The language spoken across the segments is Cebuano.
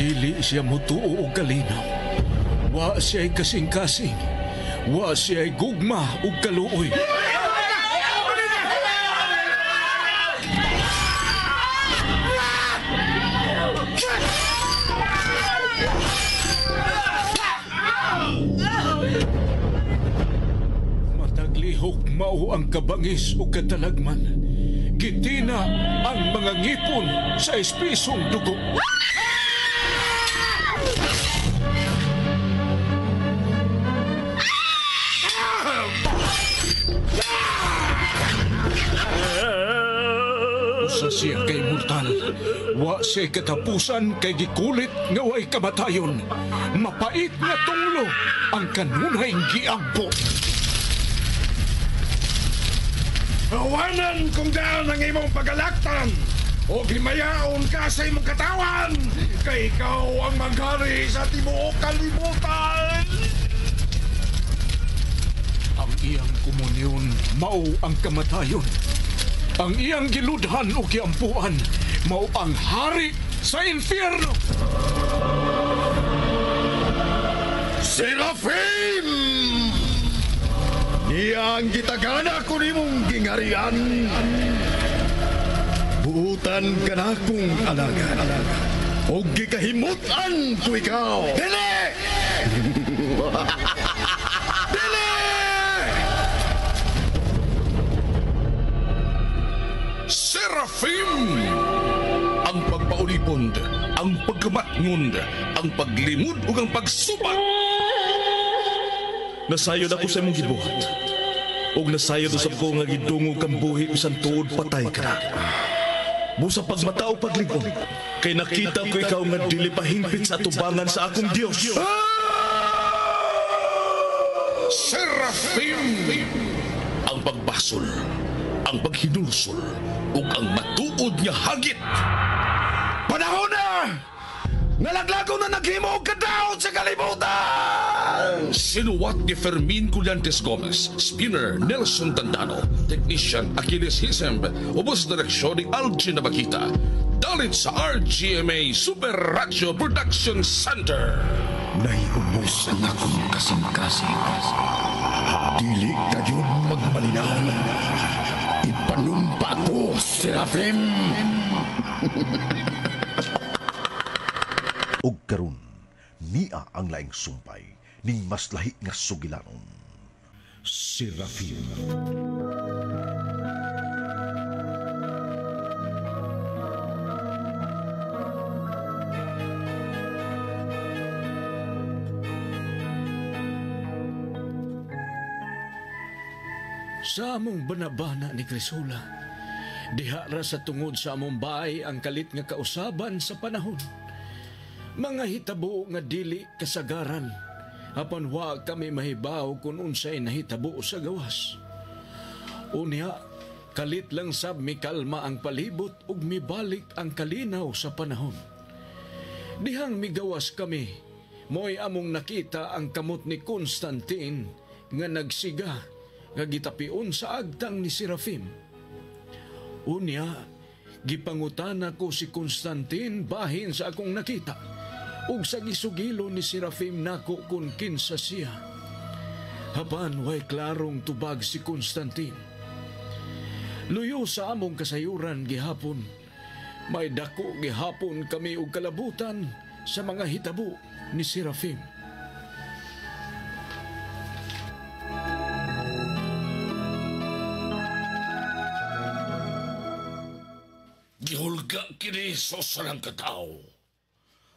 Dili siya mutuo og kalinaw. Wa siya'y kasing-kasing. Wa siya'y gugma ug kaluoy. Mataglihok mao ang kabangis ug katalagman. Gitina ang mga ngipon sa espisong dugo. Usa siya kay mortal. Wa siya katapusan kay gikulit nga way kamatayon. Mapait nga tunglo ang kanunay giampo. Awanan kung daan ang imong pagalaktan o himayaon ka sa imong katawan kay ikaw ang maghari sa tibuok kalibutan. Ang iyang komunyon mao ang kamatayon. Ang iyang giludhan o giampuan mao ang hari sa impyerno. Serafim! Niya ang gitagana ko nimong gingarian. Buutan ka na kong alagad. O gikahimutan ko ikaw. Dili! Dili! Serafim! Ang pagpaulipon, ang pagkamatngon, ang paglimod ug ang pagsubat. Nasayod ako sa imong gibuhat. Ug nasayod usab ko nga gidungog kang buhi bisan tuod patay ka na. Busa pagmata o paglig-on, kay nakita ko ikaw nga dili pa hingpit sa atubangan sa akong Dios. Serafim! Ang pagbasol, ang paghinulsol, ug ang matuod nga hagit. Panahon na! Nalaglago na naghimo og kadaot sa kalibutan! Sinuwat ni Fermin Collantes Gomez, Spinner Nelson Tandano, Technician Achilles Hisemb, ubos direksyon ni Algin Nabakita. Dalit sa RGMA Super Radio Production Center. Naiubos ang akong kasing-kasing. Dili kayo magmalinaw. Ipanumpa ko, Serafim! Og karon niya ang laing sumpay ning mas lahi nga sugilanon. Serafim. Sa among banabana ni Crisula, diha ra sa tungod sa among bahay ang kalit nga kausaban sa panahon. Mga hitabo nga dili kasagaran, apan wa kami mahibaw kung unsay nahitabo sa gawas. Unya, kalit lang sab mikalma ang palibot ug mibalik ang kalinaw sa panahon. Dihang migawas kami, mo'y among nakita ang kamot ni Constantine nga nagsiga nga gitapion sa agtang ni Serafim. Unya, gipangutana ko si Constantine bahin sa akong nakita ug sa gisugilo ni Serafim nako kun kinsa siya. Hapan way klarong tubag si Constantine. Luyo sa among kasayuran gihapon, may dako gihapon kami og kalabutan sa mga hitabo ni Serafim. Gihulga kini sa usa lang ka tawo.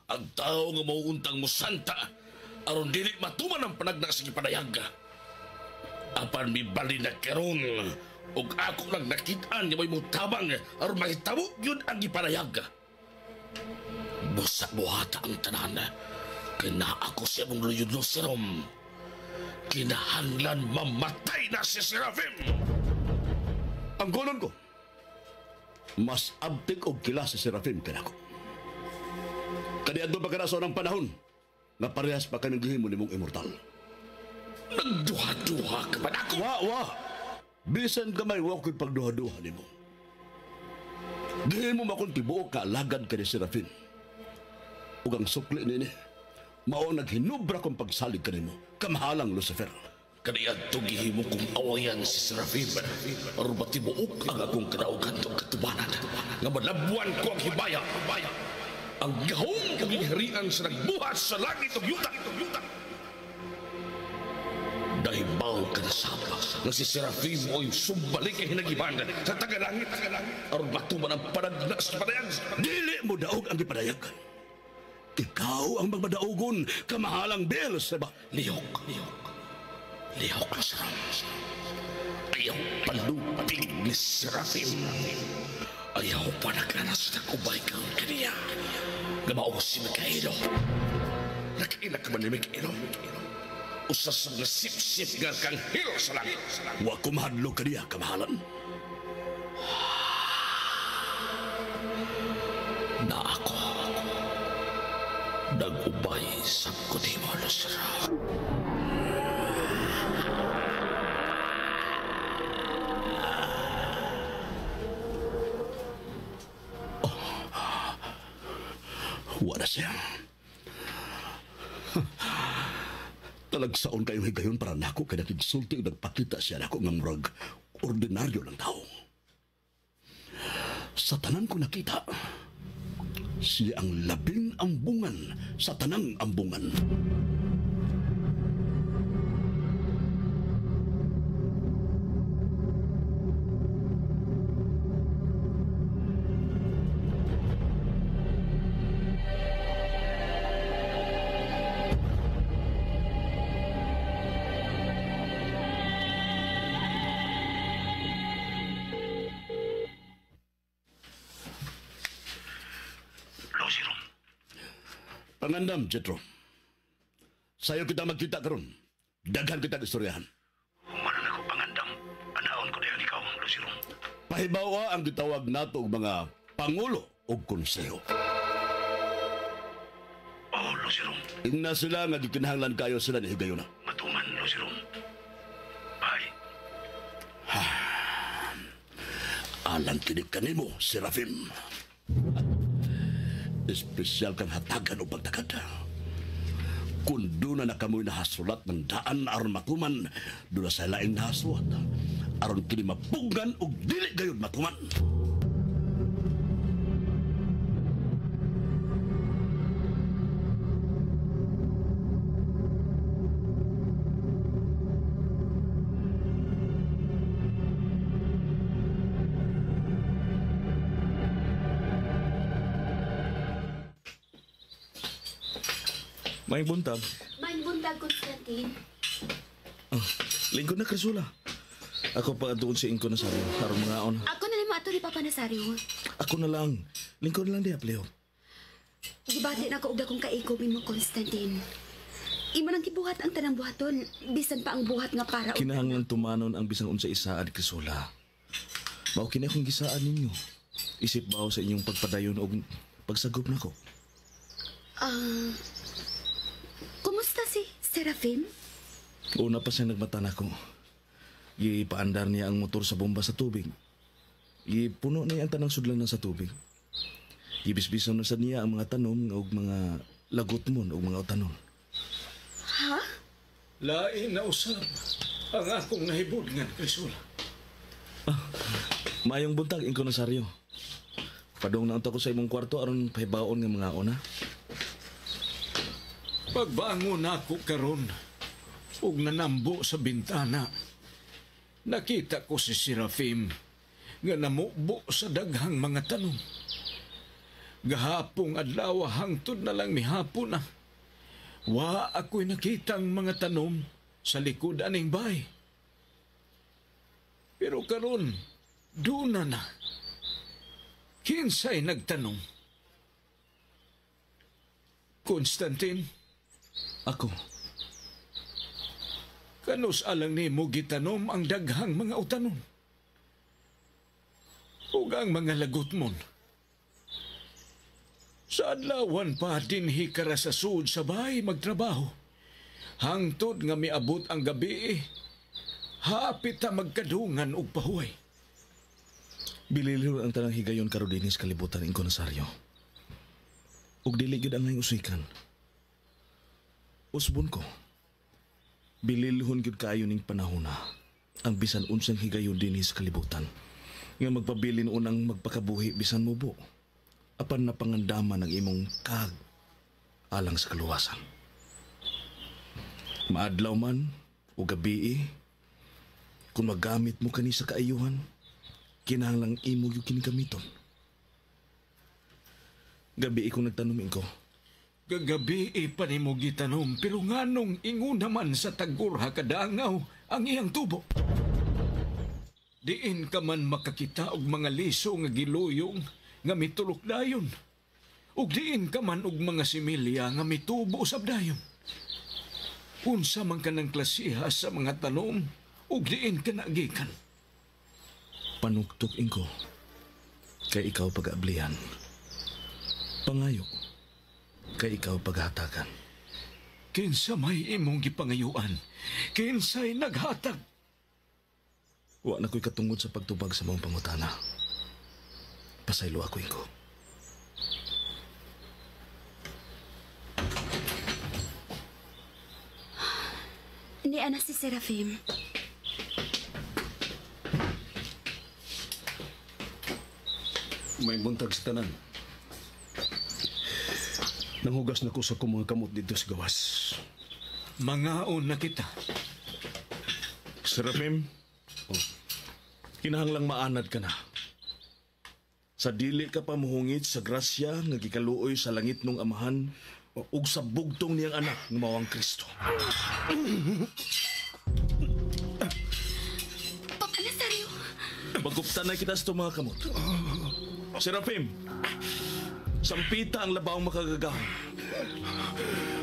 Ang tao nga mauuntang musanta aron dili matuman ang panagna sa gipanayag. Apan mibali na karon ug ako lang nakit-an nga may mutabang aron mahitabo gyud ang gipanayag. Busa buhata ang tanan kay naa ako sa imong luyod Serom. Kinahanglan mamatay na si Serafim. Ang golon ko, mas abtik og kila si Serafim kanako. Kaniadto pa kana sa unang panahon nga parehas pa kami gihimo nimong immortal. Nagduha-duha ka ba nako? Wa, wa. Bisan gamay wa ko'y pagduha-duha nimo. Gihimo mo akong tibuok ka alagad ka ni Serafim. Ug ang sukli nini, mao naghinubra kong pagsalig kanimo, kamahalang Lucifer. Kaniadto gihimo kong awayan si Serafim. Aron matibuok ang akong kadaugan ug katubanan. Nga malabwan ko ang hibaya. Ang gahom ug giharian sa nagbuhat sa langit ug yuta. Dahibaw ka na sab nga si Serafim oy sumbalik ang hinagiban sa tagalangit. Aron matuman ang panagna sa padayag. Dili mo daog ang gipadayag. Ikaw ang magmadaugon, kamahalang Beelzebub. Lihok, lihok. Lihok, Lucifer. Ayaw palupig ni Serafim. Ayaw panaganas na kubay kang kaniya. Gamao si Mikaelo. Nakaila ka man ni Mikaelo. Usa sa mga sip-sip nga kanghil sa langit. Wa ko mahadlok kaniya, kamahalan. Na ako nag-ubay sa kunimo, Lucifer. Wala siya. Talagsaon kayo higayon para nako kay nakigsulti ug nagpakita siya nako nga murag ordinaryo lang tao. Sa tanan ko nakita, siya ang labing ambungan sa tanang ambungan. Pangandam, Jetro. Sayo kita magkita karon. Daghan kita istoryahan. Humanan ako pangandam. Anaon ko diyan ikaw, Lucero. Pahibawa ang gitawag nato og mga pangulo og konseho. Oh, Lucero. Ingna sila nga gikinahanglan kayo sila ni higayona. Matuman, Lucero. Bye. Alang kini kanimo, Serafim. Espesyal kang hatagan o pagtakad. Kung doon na kamoy nahasulat ng daan aron matuman, doon na sa laing nahasulat. Aron kini mapugnan o dili gayud matuman. May buntag. May buntag, Constantine. Lingkod na, Crisula. Ako pa doon si Inko Nazario. Aron mga on. Ako na lang maato ni Papa Nazario. Ako na lang. Lingkod na lang diya, Pleo. Gibati na ko og dakong kaikog nimo, Constantine. Imo nang gibuhat ang tanang buhaton, bisan pa ang buhat nga para. Kinahanglan tumanon ang bisang unsa isaad, Crisula. Mao kini akong gisaan ninyo. Isip bao sa inyong pagpadayon og pagsagop nako. Kumusta si Serafim? Una pa siya nagmata nako. Gipaandar niya ang motor sa bomba sa tubig. Gipuno niya ang tanang sudlanan sa tubig. Gibisbisan na sa niya ang mga tanom ug mga lagotmon ug mga utanon. Ha? Lain na usab ang akong nahibudngan, Crisula. Maayong buntag, Inko Nazario. Padung na unta ko sa imong kwarto aron pahibaon nga mga una. Pagbangon ako karon ug nanambo sa bintana, nakita ko si Serafim nga namubo sa daghang mga tanom. Gahapong adlaw hangtod na lang mihapon na. Wa ako'y nakitang mga tanom sa likod aning bay. Pero karon, doon na na. Kinsay nagtanong? Constantine? Ako. Kanus alang nimo gitanom ang daghang mga utanon? Ug ang mga lagotmon. Sa adlawan pa dinhi kara sa sud sa bahay magtrabaho. Hangtod nga miabot ang gabi, hapit ta magkadungan og pahuway. Bililhon ang tanang higayon karon dinhi sa kalibutan, Inko Nazario. Ug dili gyud angay usikan. Usbon ko. Bililhon gyud kaayo ning panahona ang bisan unsang higayon dinhi sa kalibutan nga magpabilin unang magpakabuhi bisan mubo. Apan napangandaman ang imong kag alang sa kaluwasan. Maadlaw man o gabii, kung magamit mo kani sa kaayuhan, kinahanglang imo gyud kini gamiton. Gabii kung nagtanom ko. Gagabi pa nimo gitanom, pero nganong ingon naman sa tagurha kadangaw ang iyang tubo. Diin ka man makakita og mga liso nga giluyong nga mitulok dayon. Ug diin ka man og mga similya nga mitubo usab dayon. Unsa man ka ng klasiha sa mga tanom, ug diin ka nagikan. Panuktok ingko, kay ikaw pag-ablihan. Pangayo, kay ikaw paghatagan. Kinsa may imong gipangayuan, kinsay naghatag. Wa na ko'y katungod sa pagtubag sa mga pangutana. Pasaylo ako ingko. Ni ana si Serafim. May buntag sa tanan. Nanghugas na ko sa akong mga kamot dito sa gawas. Mangaon na kita. Serafim, oh, kinahanglang maanad ka na. Sa dili ka pa muhungit sa grasya nga gikaluoy sa langit nung amahan ug sa bugtong niyang anak nga mao ang Kristo. Papa Nazario! Maguptan na kita sa itong mga kamot. Serafim, sampita ang labawng makagagahom.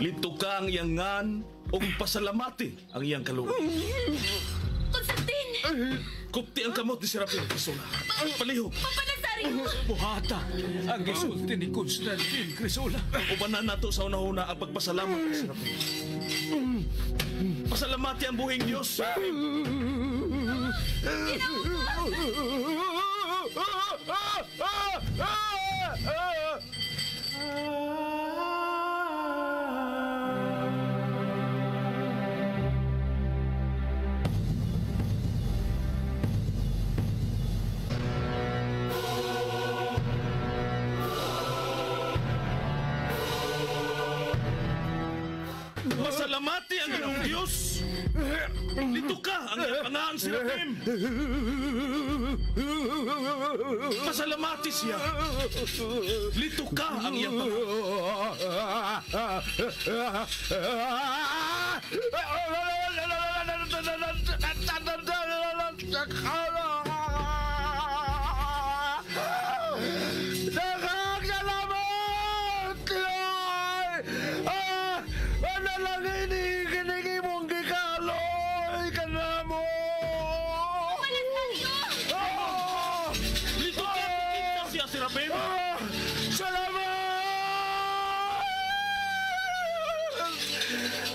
Lito ka ang iyang ngan ug pasalamati ang iyang kaluoy. Constantine! Kupti ang kamot ni Serafim, Crisola. Palihog. Papa Nazario! Buhata ang gisulti ni Constantine, Crisola. Ubanan nato sa una-una ang pagpasalamat ni Serafim. Pasalamati ang buhing Diyos, Serafim. Pasalamati ang Ginoong Diyos. Dito ka ang iyang pangaang Serafim. Pasalamati siya. Lito ka ang iyang pangaang. Daghang salamat, Lord! Manalangin kining imong gikaloy kanamo. Lito ka kita siya, Serafim. Salamat!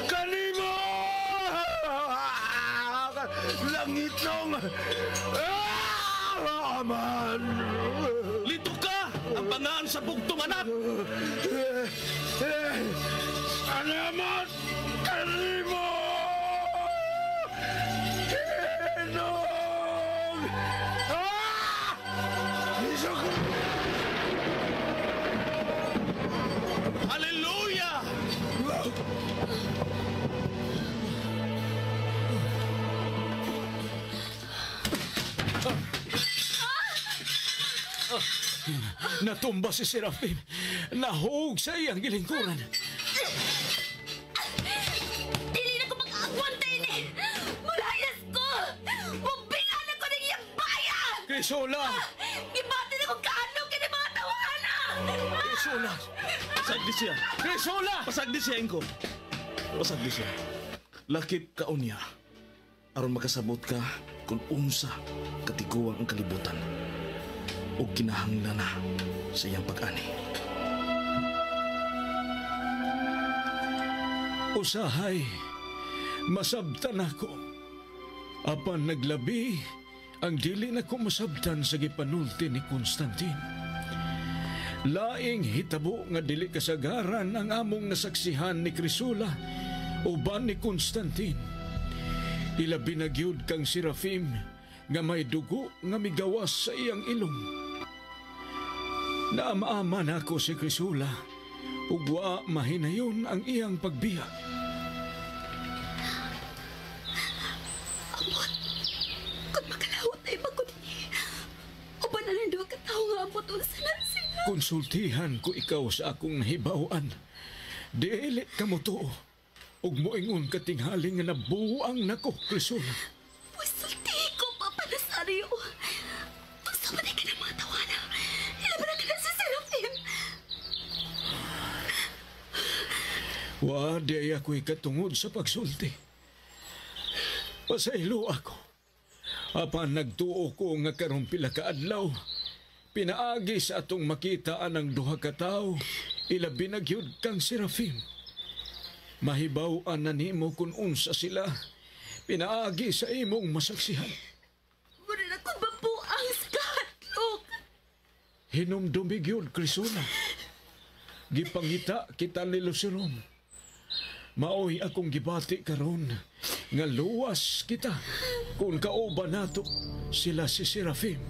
Kanimo! Langit nung Aman! Lito ka ang pangaan sa bugtong anak. Salamat kanimo! Ginong! Jesu Hallelujah! Natumba si Serafim. Nahug sa iyang gilingkuran. Dili na ko mag-agwanta ini! Mulayas ko! Mubingan ako ng iyang bayan! Crisola! Gibati na ko kaano kini mga tawahan! Crisola! Pasagdi siya. Crisola! Pasagdi siya, Ingko. Pasagdi siya. Lakip ka unya. Aron makasabot ka kung unsa katiguang ang kalibutan o kinahanglan na sa iyang pag-ani. Usahay, masabtan ako. Apan naglabi, ang dili na ko masabtan sa gipanulti ni Constantine. Laing hitabo nga dili kasagaran ang among nasaksihan ni Crisula uban ni Constantine. Ilabi na gyud kang Serafim nga may dugo nga migawas sa iyang ilong. Naama-ama nako si Crisula ug wa mahinayon ang iyang pagbiya. Amot, kung makalawat na iba ko dinhi, uban na lang duha ka tawo nga amot unsa na sila. Konsultihan ko ikaw sa akong nahibaw-an. Dili ka mo tuo. Ug moingon ka tinghali nga nabuang nako, Crisula. Musulti ko, Papa Nazario. Unsa man ka ng mga tawana? Ilaban na ka na si Serafim. Wa, di ay ako'y katungod sa pagsulti. Pasaylo ako. Apan nagtuo ko nga karon pila ka adlaw, pinaagi sa atong makita anang duha ka tawo, ilabi na gyud kang Serafim. Mahibaw-an na nimo kung unsa sila, pinaagi sa imong masaksihan. Mura na ko babuang sa kahatlok. Hinumdumi gyud, Crisula. Gipangita kita ni Luceron. Maoy akong gibati karon nga luwas kita kung kauban nato sila si Serafim.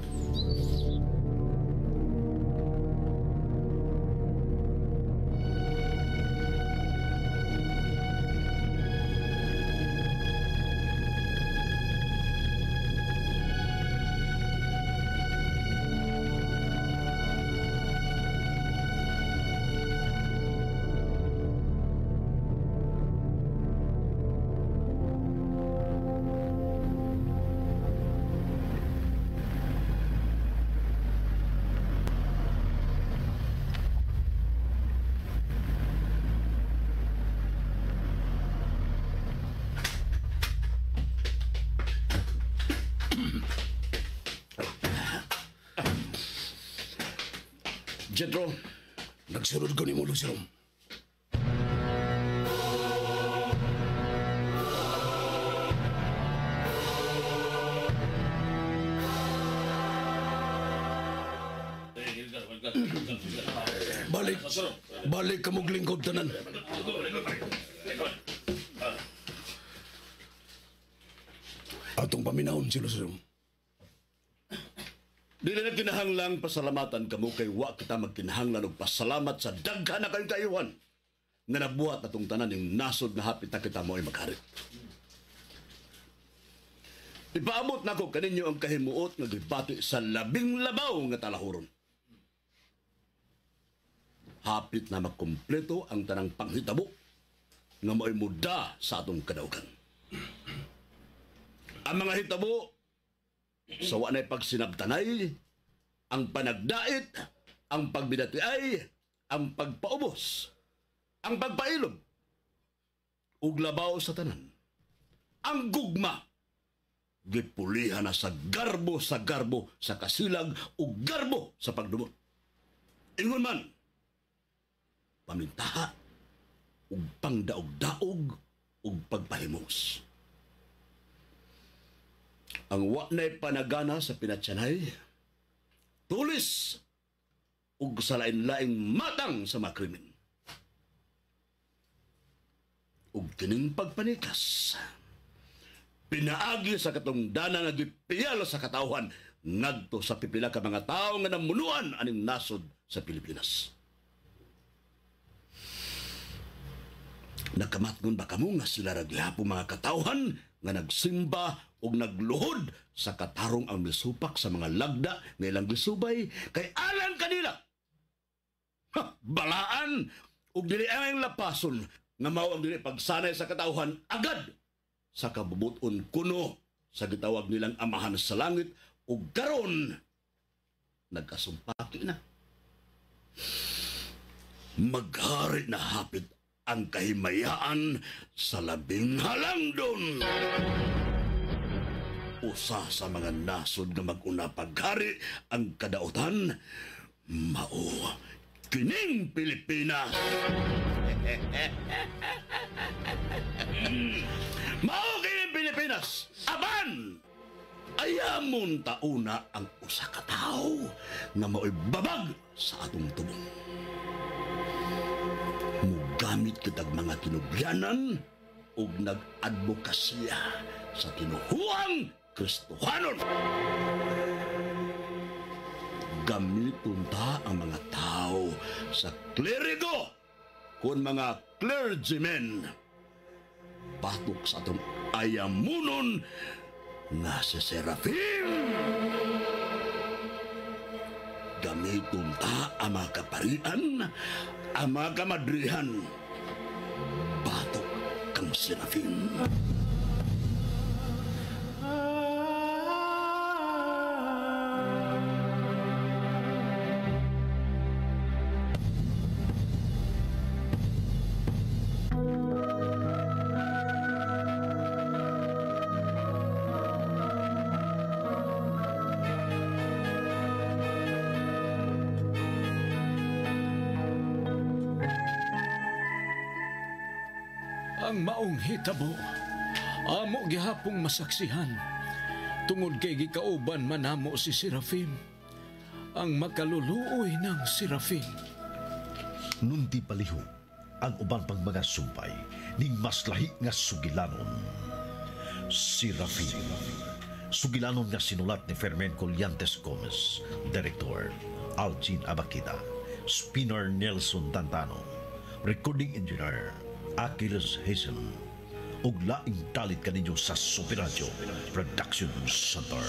Jetro, nagsunod ko ni mo, Luceron. Balik, balik ka mong lingkod tanan. Atong paminahon si Luceron. Dili na kinahanglang pasalamatan kamo kay wa kita magkinahanglan og pasalamat sa daghan na kayong kayuhan nga nabuhat atong tanan ning nasod nga hapit na kita mo'y maghari. Ipaabot nako kaninyo ang kahimuot nga gibati sa labing labaw nga talahuron. Hapit na makumpleto ang tanang panghitabo nga mo'y muda sa atong kadaugan. Ang mga hitabo sa wa na'y pagsinabtanay, ang panagdait, ang pagbidatiay, ang pagpaubos, ang pagpailob, ug labaw sa tanan, ang gugma, gipulihan na sa garbo sa kasilag ug garbo sa pagdumot. Ingon man, pamintaha, ug pangdaog-daog, ug pagpahimos. Ang wa na'y panagana sa pinatsanay, tulis ug sa lain-laing matang sa mga krimen. Ug kining pagpanikas, pinaagi sa katungdanan nga gipiyalo sa katawhan ngadto sa pipila ka mga tawo nga namunuan aning nasod sa Pilipinas. Nakamatngon ba kamo nga sila ra gihapon mga katawhan nga nagsimba ug nagluhod sa katarong ang misupak sa mga lagda nga ilang gisubay kay alang kanila? Ha, balaan ug dili ang lapason nga mao ang dili pagsanay sa katawhan agad sa kabubuton kuno sa gitawag nilang amahan sa langit ug karon nagkasumpaki na. Maghari na hapit ang kahimayaan sa labing halangdon. Usa sa mga nasod nga mag-una paghari ang kadautan, mao kining Pilipinas. Mao kining Pilipinas. Aban! Ayamon tauna ang usa ka tawo nga mao'y babag sa atong tubong. Mugamit kitag mga tinubyanan ug nag-advokasya sa tinuhuang Kristohanon. Gamiton ta ang mga tao sa klerigo kun mga clergymen. Batok sa atong ayamunon nga si Serafim. Gamiton ta ang mga kaparian, ang mga kamadrihan. Batok kang Serafim. Ang maong hitabo, amo gihapong masaksihan. Tungod kay gikauban man namo si Serafim, ang makaluluoy ng Serafim. Nunti palihog ang uban pang mga sumpay ning mas lahi nga sugilanon. Serafim. Sugilanon nga sinulat ni Fermin Collantes Gomez, Director Algin Abakida, Spinner Nelson Tantano, Recording Engineer Achilles Hazen, ug laing dalit kaninyo sa Super Radio Production Center.